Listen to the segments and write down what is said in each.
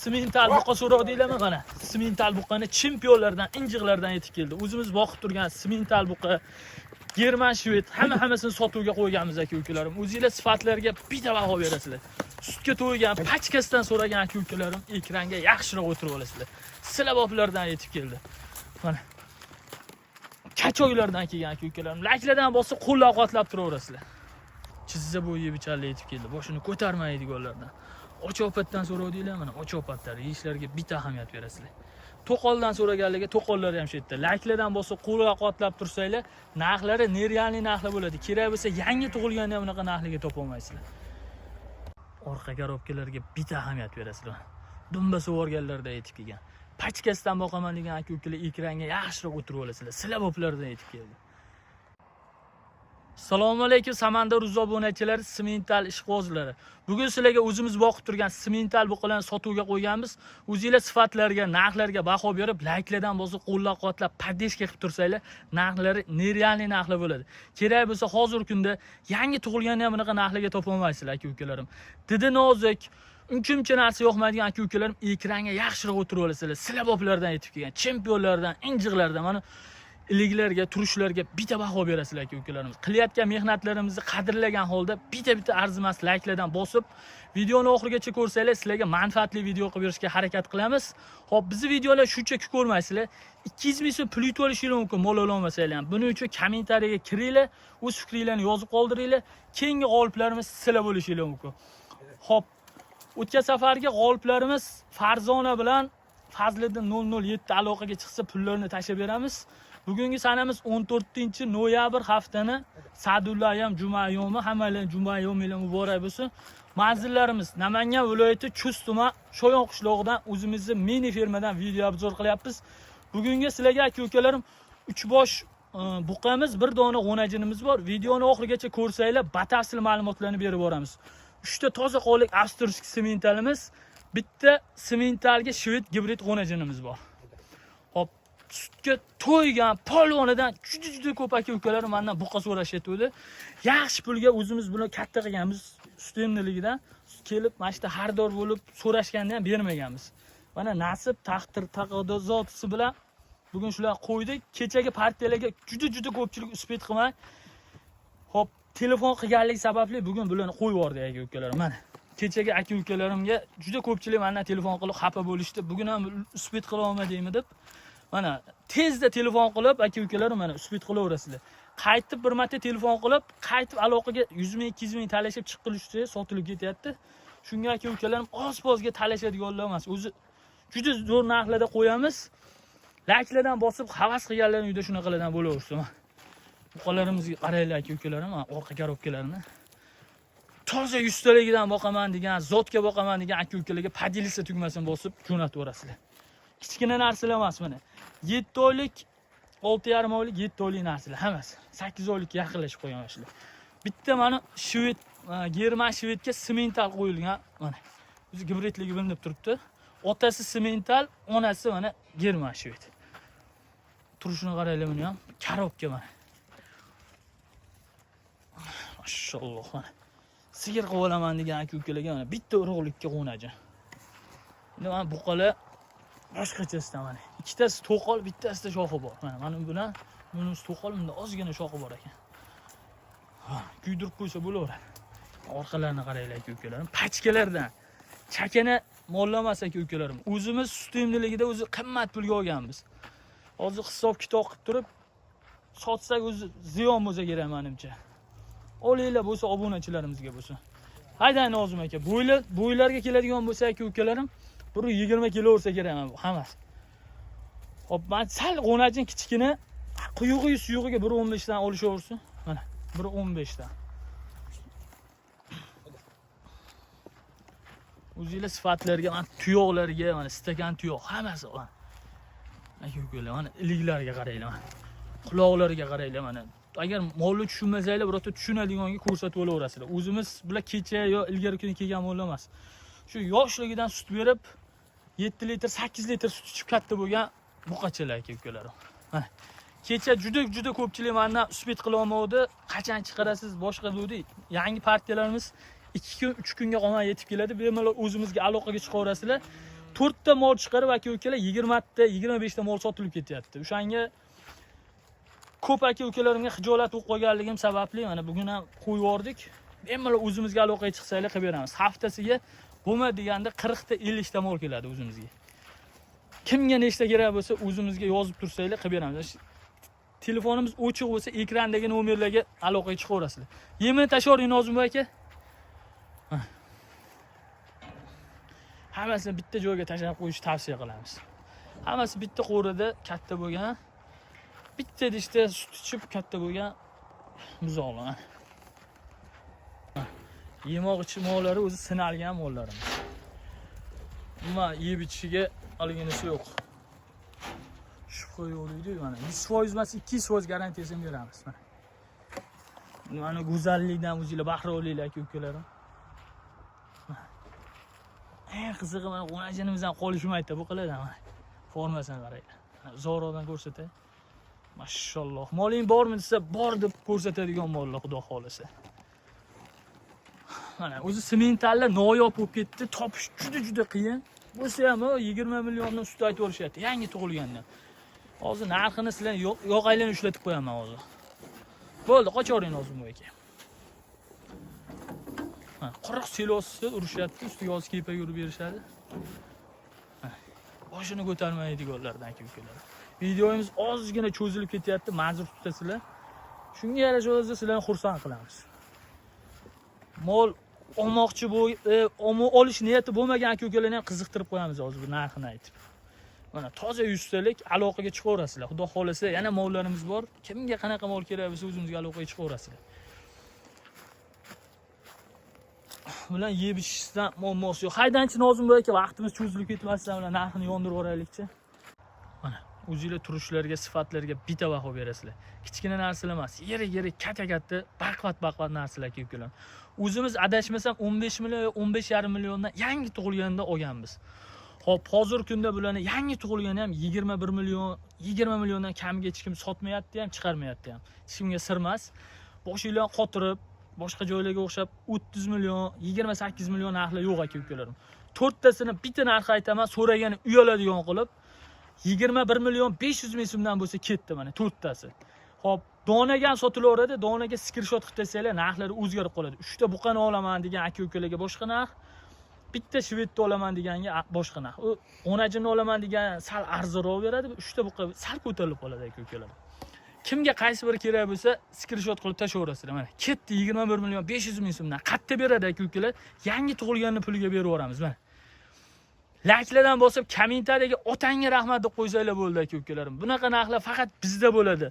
Simental buqa so'rovdinglarmi mana? Simental buqani chempionlardan, injiqlardan yetib keldi. O'zimiz boqib turgan simental buqa, German shved hammasini sotuvga qo'yganmiz aka ukalarim. O'zinglar sifatlarga bitta baho berasizlar. Sutga to'ygan, pachkasidan so'ragan aka ukalarim ekranga yaxshiroq o'tirib olasizlar. Silaboblardan yetib keldi. Mana kachoklardan kelgan aka ukalarim. Laklardan bosib qo'llab-quvvatlab turaverasizlar. Chizza bo'yi bicharli yetib keldi. Boshini ko'tarmaydiganlardan. Ochopatdan so'rovdinglar mana ochopatlar yeyishlarga bitta ahamiyat berasizlar. To'qoldan so'raganlarga to'qollari ham shu yerda. Laklardan bosib qo'llab-quvvatlab tursanglar, narxlari нереальный narxlar bo'ladi. Kerak bo'lsa yangi tug'ilganda ham bunaqa narxlarga topa olmaysizlar. Orqa korobkalarga bitta ahamiyat berasizlar. Dumba suvorganlarda yetib kelgan. Pachkasidan boqaman degan aka ukalar ekranga yaxshiroq o'tirib olasizlar. Silaboblardan yetib keldi. Assalomu alaykum Samandar uz obunachilari, simental ishqibozlari. Bugun sizlarga o'zimiz boqib turgan simental buqalarni sotuvga qo'yganmiz. O'zinglar sifatlarga, narxlarga baho berib, layklardan bosib, qo'llab-quvvatlab, поддержка qilib tursanglar, narxlari нереальный narxlar bo'ladi. Kerak bo'lsa hozirgi kunda yangi tug'ilganda ham bunaqa narxlarga topa olmaysizlar aka ukalarim. Didi nozik, uncha-muncha narsa yoqmaydigan aka ukalarim ekranga yaxshiroq o'tirib olasizlar. Silaboblardan yetib kelgan, chempionlardan, injiqlardan mana iliklarga, turishlarga bitta baho berasizlar aka ukalarimiz. Qilayotgan mehnatlarimizni qadrlagan holda bitta-bitta arzimas layklardan bosib, videoni oxirigacha ko'rsanglar, sizlarga manfaatli video qilib berishga harakat qilamiz. Xo'p, bizni videolar shunchaki ko'rmaysizlar. 200 ming so'm pul yutib olishingiz mumkin, mol ololmasanglar ham. Buning uchun kommentariyaga kiringlar, o'z fikringlarni yozib qoldiringlar. Keyingi g'oliblarimiz sizlar bo'lishinglar mumkin. Xo'p, o'tgan safargi g'oliblarimiz Farzona bilan Fazliddin 007 aloqaga chiqsa pullarni tashlab beramiz. Bugungi sanamiz 14-noyabr haftani Sa'dulla ham juma yo'mi, hammalar juma yo'minglar muborak bo'lsin. Manzillarimiz Namangan viloyati Chust tuman Shoyon qishlog'idan o'zimizni mini fermadan video обзор qilyapmiz. Bugungi sizlarga aka ukalarim 3 bosh buqamiz, bir dona g'o'najinimiz bor. Videoni oxirigacha ko'rsanglar, batafsil ma'lumotlarni berib boramiz. 3 ta toza qonlik австрийский sementalimiz, bitta sementalga shved gibrid g'o'najinimiz bor. Hop, sutga to'ygan polvonidan juda juda ko'p aka ukalar mandan buqa so'rashyapti. Yaxshi pulga o'zimiz buni katta qilganmiz sut emniligidan kelib mana shu yerda xaridor bo'lib so'rashganda ham bermaganmiz. Mana nasib taqdir taqozosi bilan bugun shular qo'ydik. Kechagi partiyalarga juda juda ko'pchilik успеть qilmay, hop, telefon qilganlik sababli bugun bularni qo'yib yubordik aka ukalar. Mana kechagi aka ukalarimga juda ko'pchilik mandan telefon qilib xafa bo'lishdi. Bugun ham успеть qila olmadingmi deb. Mana tezda telefon qilib aka ukalarim mana успеть qilaverasizlar. Qaytib bir marta telefon qilib, qaytib aloqaga 100 ming, 200 ming talashib chiqilishsa sotilib ketyapti. Shunga aka ukalarim oz-pozga talashadiganlar emas. O'zi juda zo'r narxlarda qo'yamiz. Layklardan bosib havas qilganlarning uyda shunaqalardan bo'laversin. Buqalarimizga qaranglar aka ukalarim, mana orqa korobkalarini. Toza yuztaligidan boqaman degan, zotga boqaman degan aka ukalarga поделиться tugmasini bosib jo'natib yuborasizlar. Kichkina narsalar emas mana. 7 oylik, 6,5 oylik, 7 oylik narsalar hammasi. 8 oylikka yaqinlashib qo'ygan mana shular. Bitta mana shved, german shvedga semental qo'yilgan mana. O'zi gibridligi bilinib turibdi. Otasi semental, onasi mana german shved. Turishini qaranglar buni ham. Korobka mana. Mashalloh mana. Sigir qilib olaman degan aka ukalarga mana bitta urug'likka qo'naji. Endi mana buqalar boshqachasidan mana. Ikkitasi to'qol, bittasida shoxi bor. Mana mana bilan bunisi to'qol, bunda ozgina shoxi bor ekan. Ha, kuydirib qo'ysa bo'laveradi. Orqalarini qaranglar aka ukalarim. Pachkalardan chakana mollamas aka ukalarim. O'zimiz sut emniligida o'zi qimmat pulga olganmiz. Hozir hisob kitob qilib turib sotsak o'zi ziyon bo'lsa kerak menimcha. Olinglar bo'lsa obunachilarimizga bo'lsin. Haydang Nozim aka. Bo'ylar bo'ylarga keladigan bo'lsa aka ukalarim 120 kilo bo'lsa kerak mana bu hammasi. Hop, man sal g'o'najin kichkina quyug'i suyug'iga 1.15 dan olishaversin. Mana 1.15 dan. O'zinglar sifatlarga, mana tuyoqlarga, mana stakan tuyoq hammasi mana. Aka ukalar, mana iliklarga qaranglar mana. Quloqlariga qaranglar mana. Agar molni tushunmasanglar, birorta tushunadiganga ko'rsatib olaverasizlar. O'zimiz bular kecha yo ilgari kuni kelgan mollar emas. Shu yoshligidan sut berib 7 litr, 8 litr sut ichib katta bo'lgan buqachalar aka ukalarim. Mana kecha juda juda ko'pchilik mendan успеть qila olmadi. Qachon chiqarasiz boshqa dedi. Yangi partiyalarimiz 2 kun, 3 kunga qolmay yetib keladi. Bemalol o'zimizga aloqaga chiqaverasizlar. 4 ta mol chiqarib aka ukalar 20 ta, 25 ta mol sotilib ketyapti. O'shanga ko'p aka ukalarimga xijolat bo'lib qolganligim sababli mana bugun ham qo'yib yubordik. Bemalol o'zimizga aloqaga chiqsanglar qilib beramiz. Haftasiga bo'lmadi deganda 40 ta, 50 ta mol keladi o'zimizga. Kimga nechta kerak bo'lsa o'zimizga yozib tursanglar qilib beramiz. Telefonimiz o'chiq bo'lsa ekrandagi nomerlarga aloqaga chiqaverasizlar. Yemini tashlavering Nozim aka. Hammasini bitta joyga tashlab qo'yishni tavsiya qilamiz. Hammasi bitta qo'rida katta bo'lgan, bitta idishda sut ichib katta bo'lgan buzoqlar. Yemoq ichmoqlari o'zi sinalgan mollarimiz. Umuman yeb ichishiga olginisi yo'q. Shubha yo'q deydi mana. 100% emas, 200% garantiyasini beramiz mana. Mana go'zallikdan o'zinglar bahra olinglar aka ukalarim. Eng qizig'i mana o'najinimiz ham qolishmaydi bu qiladi mana. Formasini qaranglar. Uzoqroqdan ko'rsatay. Mashalloh. Moling bormi desa, bor deb ko'rsatadigan mollar xudo xolasa. Mana o'zi sementallar noyob bo'lib ketdi, topish juda-juda qiyin. Bo'lsa ham 20 milliondan ustida aytib yuborishyapti, yangi tug'ilgandan. Hozir narxini sizlar yo'q ushlatib qo'yaman hozir. Bo'ldi, qochavering Nozim aka. Ha, quruq selosni urishyapti, ustiga hozir kepak urib berishadi. Boshini ko'tarmaydiganlardan aka ukalar. Videomiz ozgina cho'zilib ketyapti, ma'zur tutasizlar. Shunga yarasha o'zi sizlarni xursand qilamiz. Mol olmoqchi olish niyati bo'lmagan aka ukalarni ham qiziqtirib qo'yamiz hozir bu narxini aytib. Mana toza 100 talik aloqaga chiqaverasizlar. Xudo xolasa yana mollarimiz bor. Kimga qanaqa mol kerak bo'lsa o'zimizga aloqaga chiqaverasizlar. Bilan yeb ichishdan muammosi yo'q. Haydanchi Nozim aka, vaqtimiz cho'zilib ketmasdan bilan narxini yondirib yuboraylikchi. Mana o'zinglar turishlarga, sifatlarga bitta baho berasizlar. Kichkina narsalar emas, yeri-yeri katta-katta, baqvat-baqvat narsalar kelib keladi. O'zimiz adashmasam 15 million, 15,5 milliondan yangi tug'ilganda olganmiz. Xo'p, hozirgi kunda bularni yangi tug'ilgani ham 21 million, 20 milliondan kamiga hech kim sotmayapti ham, chiqarmayapti ham. Hech kimga sir emas. Boshinglar qotirib, boshqa joylarga o'xshab 30 million, 28 million narxlar yo'q aka ukalarim. To'rttasini bitta narx aytaman, so'ragani uyaladigan qilib 21 million 500 ming so'mdan bo'lsa ketdi mana to'rttasi. Xo'p, donaga ham sotilaveradi, donaga skrinshot qilib tashlanglar, narxlari o'zgarib qoladi. 3 ta buqani olaman degan aka ukalarga boshqa narx, bitta shvedni olaman deganga boshqa narx. U onajini olaman degan sal arzonroq beradi, 3 ta buqa sal ko'tarilib qoladi aka ukalar. Kimga qaysi biri kerak bo'lsa, skrinshot qilib tashlayverasizlar. Mana ketdi 21 million 500 ming so'mdan. Qayerda beradi aka ukalar? Yangi tug'ilganni puliga berib yuboramiz mana. Likelardan bosib kommentariyaga otangga rahmat deb qo'ysanglar bo'ldi aka ukalarim. Bunaqa narxlar faqat bizda bo'ladi.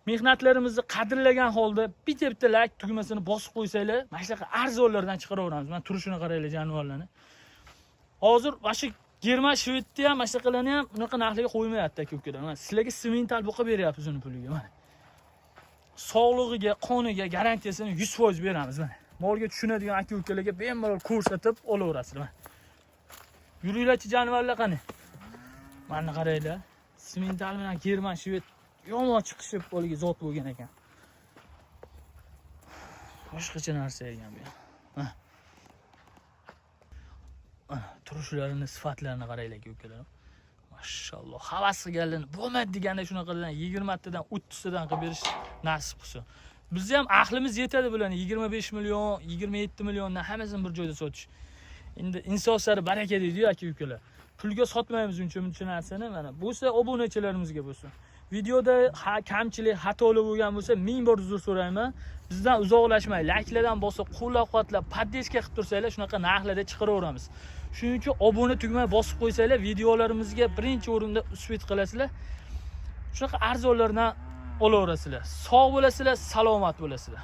Mehnatlarimizni qadrlagan holda bitta-bitta like tugmasini bosib qo'ysanglar, mana shunaqa arzonlardan chiqaraveramiz. Mana turishini qaranglar jonivorlarni. Hozir mana shu German shvedni ham, mana shunaqalarni ham bunaqa narxlarga qo'ymayapti aka ukalar. Mana sizlarga semental buqa beryapmiz uni puliga mana. Sog'lig'iga, qoniga garantiyasini 100% beramiz mana. Molga tushunadigan aka ukalarga bemalol ko'rsatib olaverasizlar mana. Yuringlarchi jonivorlar qani. Mana qaranglar. Semental bilan German shved yomon chiqishib qo'liga zot bo'lgan ekan. Boshqacha narsa ekan bu. Ha. Turishlarini, sifatlarini qaranglar aka ukalar. Mashalloh. Havas qilganlarni bo'lmadi deganda shunaqalardan 20 tadan 30 tadan qilib berish nasib qilsin. Bizni ham aqlimiz yetadi bularni 25 million, 27 milliondan hammasini bir joyda sotish. Endi insoflari baraka deydi-yu aka ukalar. Pulga sotmaymiz uncha-muncha narsani. Mana bo'lsa obunachilarimizga bo'lsin. Videoda kamchilik, xatolik bo'lgan bo'lsa, ming bor uzr so'rayman. Bizdan uzoqlashmay, likelardan bosib, qo'llab-quvvatlab, podдержка qilib tursanglar, shunaqa narxlarda chiqaraveramiz. Shuning uchun obuna tugma bosib qo'ysanglar, videolarimizga birinchi o'rinda успеть qilasizlar. Shunaqa arzonlardan olaverasizlar. Sog' bo'lasizlar, salomat bo'lasizlar.